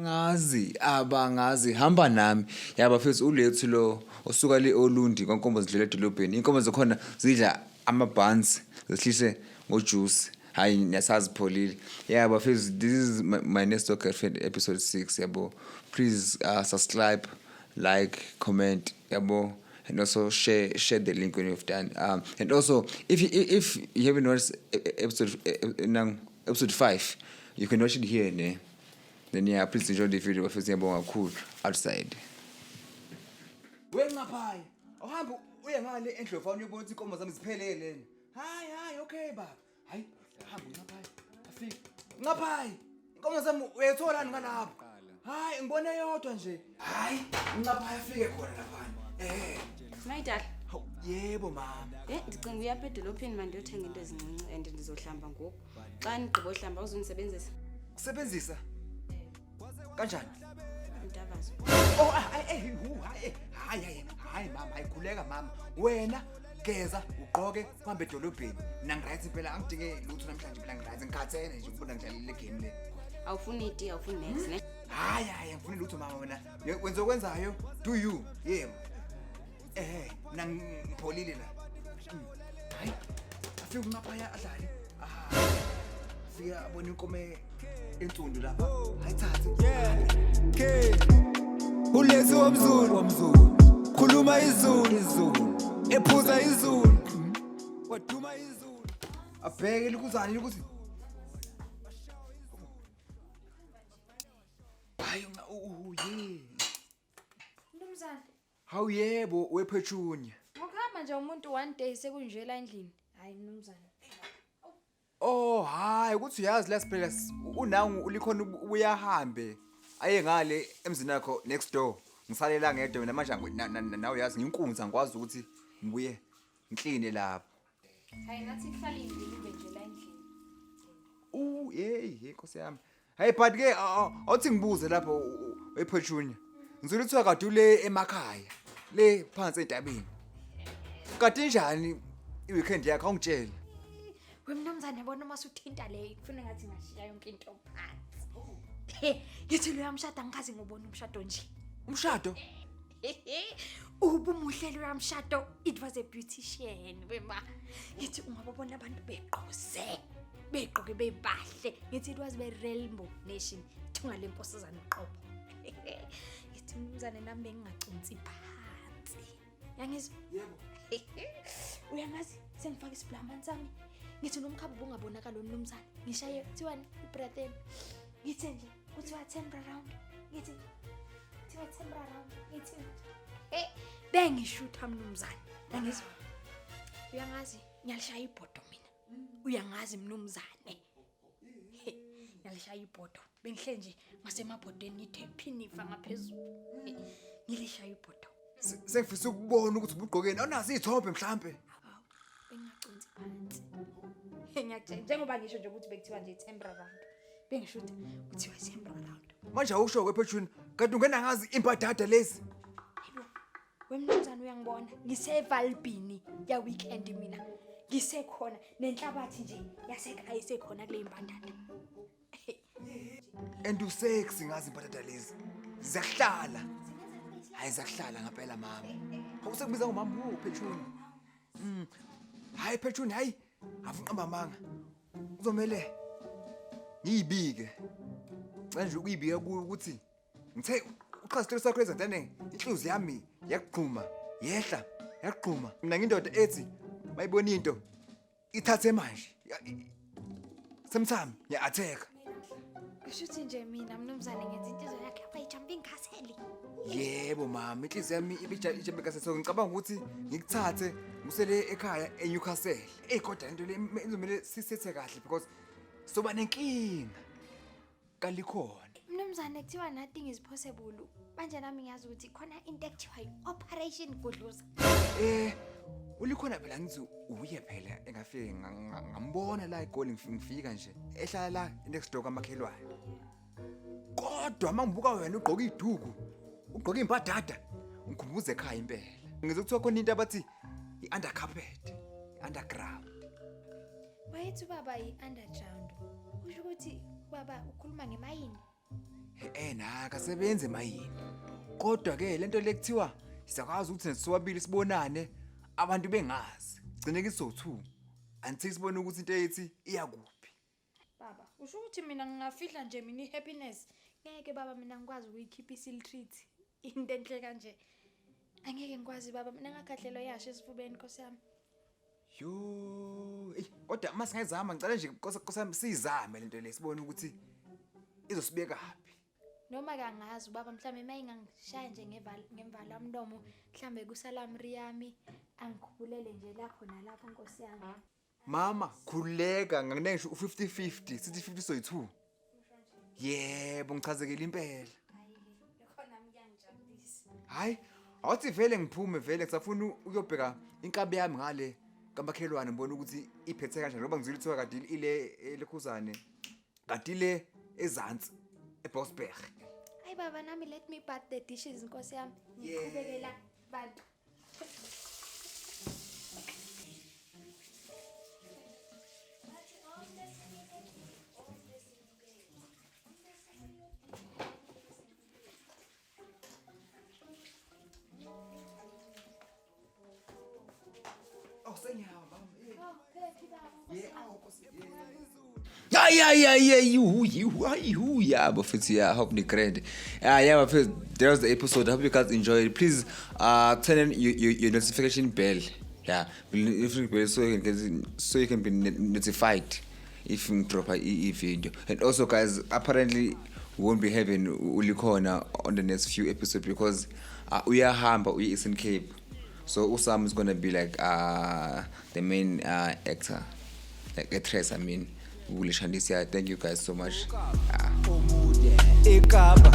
Ngazi abangazi hamba nami yaba mfethu ulethu lo osuka le Olundi kwankomo zidlela edolobheni inkomo zakhona zidla amabhansi zihlise ngojuice hayi niyasazipholile yaba mfethu this is my next door girlfriend episode 6 yabo please subscribe like comment yabo and also share the link when you've done and also if you haven't watched episode episode 5 you can watch it here ne. Then yeah, please enjoy the video bafethu ngiyabonga kakhulu outside. Wenqaphayi, awuhambe uye ngale endlovana uyobona ukuthi inkomo zami ziphelele. Hayi hayi okay baba. Hayi hamba unqaphayi. Afike. Nqaphayi, inkomo zami uyayitholani ngalapho? Hayi ngibone yodwa nje. Hayi unqaphayi afike khona laphana. Eh. Mayidala. Hawu yebo mama. Eh ndicinga uyapha edolophini manje ndiyothenga into ezincinci and ndizohlamba ngoku. Xa ndigqiba uhlamba uzundisebenzisa. Kusebenzisa? Kanjani? Umtavazo. Oh, hayi eh hu hayi hayi hayi hayi mama ayikhuleka mama. Wena geza ugqoke uhambe edolobheni. Mina ngiright phela angidinge lutho namhlanje phela ngiright ngikhathele nje ukubona ngidlalile le game le. Awufuni iti, awufuni next ne? Hayi hayi angifuni lutho mama wena. Wenza okwenzayo do you? Yebo. Eh mina ngipholile la. Hayi afike unqaphaya adlale. Ah. Afike abone inkomo ensundu lapha. Ayithathe. Yeah. Okay. Ulezi womzulu womzulu. Khuluma izulu izulu. Ephuza izulu. Waduma izulu. Abheke likuzani likuthi. Hayi ye. Mnumzane. Hawu yebo wephethunya. Ngokuhamba nje umuntu one day sekunjela endlini. Hayi mnumzane. Oh hayi ukuthi uyazi la siphela unangu ulikhona uyahambe aye ngale emzini wakho next door. Ngisalela ngedwa mina manje nawe uyazi nginkunzi angikwazi ukuthi ngibuye ngikline lapho. Hayi ngathi kuhlala ingulube nje la endlini. U hey hey Nkosi yami. Hey but ke awuthi ngibuze lapho ephethunya. Ngizwe kuthiwa kade ule emakhaya le phansi entabeni. Kade njani iweekend yakho awungitshele. Wemnumzane yabona uma usuthinta le kufuna ngathi ngashiya yonke into phansi. Ngithi loya mshado angikaze ngubona umshado nje. Umshado? Ubumuhle loya mshado it was a beautician wema. Ngithi ungababona abantu begqoze. Begqoke bebahle. Ngithi it was a rainbow nation. Thunga lenkosazana uqobo. Ngithi mnumzane nami bengingaconsi phansi. Yangizwa? Yebo. Uyangazi sengifaka isiblamani sami. Ngithi nomkhaba ubungabonakala mnumzane. Ngishaye kuthiwani ibrathen. Ngithi nje kuthiwa 10 round. Ngithi kuthiwa 10 round. Ngithi eh bengishutha mnumzane. Yangizwa? Uyangazi ngiyalishaya ibhodo mina. Uyangazi mnumzane. Ngiyalishaya ibhodo. Bengihle nje ngasemabhodweni ngithe phinifa ngaphezulu. Ngilishaya ibhodo. Sengifisa ukubona ukuthi ubugqokeni awunazo izithombe mhlambe. Bengaconsi phansi. Ngiyakutshela njengoba ngisho nje ukuthi bekuthiwa nje 10 round. Bengishutha kuthiwa 10 round. Manje awusho kwephethuni kanti ungena ngazi imbadada lezi. Hayibo. Wemnumzane uyangibona ngisevalbini ya weekend mina. Ngisekhona nenhlabathi nje yasekhaya isekhona kule imbadada. And usexy ngazi imbadada lezi. Ziyahlala. Hayi ziyahlala ngempela mama. Awusekubiza ngomama wo phethuni. Hayi phethuni hayi afunqamba amanga. Uzomele ngiyibike. Ngicela nje ukuyibika kuwe ukuthi ngithe uchaza isitori sakho lezantane inhliziyo yami yakugquma yehla yakugquma. Mina ngindoda ethi mayibona into ithathe manje. Semthami ngiya-attack. Kusho ukuthi nje mina mnumzane ngenza inhliziyo yakhe yaba i-jumping castle. Yebo mama, inhliziyo yami ibija-jumping castle so ngicabanga ukuthi ngikuthathe ngisele ekhaya eNewcastle. Ey kodwa lento le izomele sisethe kahle because soba nenkinga. Kalikhona. Mnumzane kuthiwa nothing is possible. Manje nami ngiyazi ukuthi khona into ekuthiwa i-operation gudluza. Ulikhona phela ngithi uye phela engafike ngambona la eGoli ngifika nje ehlala la next door kamakhelwane. Kodwa mangibuka wena ugqoka iduku, ugqoka imbadada, ngikhumbuza ekhaya impela. Ngizwe kuthiwa khona into abathi i-under carpet, i-underground. Wayethi ubaba i-underground. Usho ukuthi baba ukhuluma ngemayini? Yena akasebenzi emayini. Kodwa ke lento lekuthiwa siyakwazi ukuthi sobabili sibonane abantu bengazi. Gcine kiso2 until sibone ukuthi into eyithi iyakuphi. Baba, usho ukuthi mina ngingafihla nje mina i-happiness. Ngeke baba mina ngikwazi ukuyikhipha i-seal treat. Into enhle kanje. Angeke ngikwazi baba, mina ngakhahlelwa yasho esifubeni Nkosi yami. Yo, ey kodwa masingayizama, ngicela nje Nkosi siyizame lento le, sibone ukuthi izosibekaphi. Noma kangazi ubaba, mhlambe mayingangishaya nje ngemvala umlomo, mhlambe kusalamri yami angikhuphulele nje lapho nalapho Nkosi yami. Mama, khululeka, ngakunengisho u50-50, sithi 50 soyi2. Yebo, ngichazekile impela. Lokho nami kuyangijabulisa. Hayi, awuthi vele ngiphume vele, ngisafuna ukuyobheka inkabi yami ngale kamakhelwane, ngibona ukuthi iphethe kanjani, ngoba ngizwile kuthiwa kade ile elekhuzane, kade ile ezansi eBosberg. Hayi baba, nami let me bat the dishes Nkosi yami. Ngiqhubekela bantu. Oh, sengiyahamba mama. Oh, phephi baba. Yeah, awu Nkosi. Ay ay ay ay, yuhu yuhu ay yuhu, yeah bafethu, yeah, I hope ni grand. Yeah bafethu, that was the episode. I hope you guys enjoyed it. Please turn on your notification bell. Yeah, notification bell so you can get, so you can be notified if you drop a video. And also guys, apparently we won't be having Ulikhona on the next few episodes because uyahamba uye Eastern Cape. So Usam is going to be the main actor, like actress I mean. Ulishandisia. Thank you guys so much. Ekapa.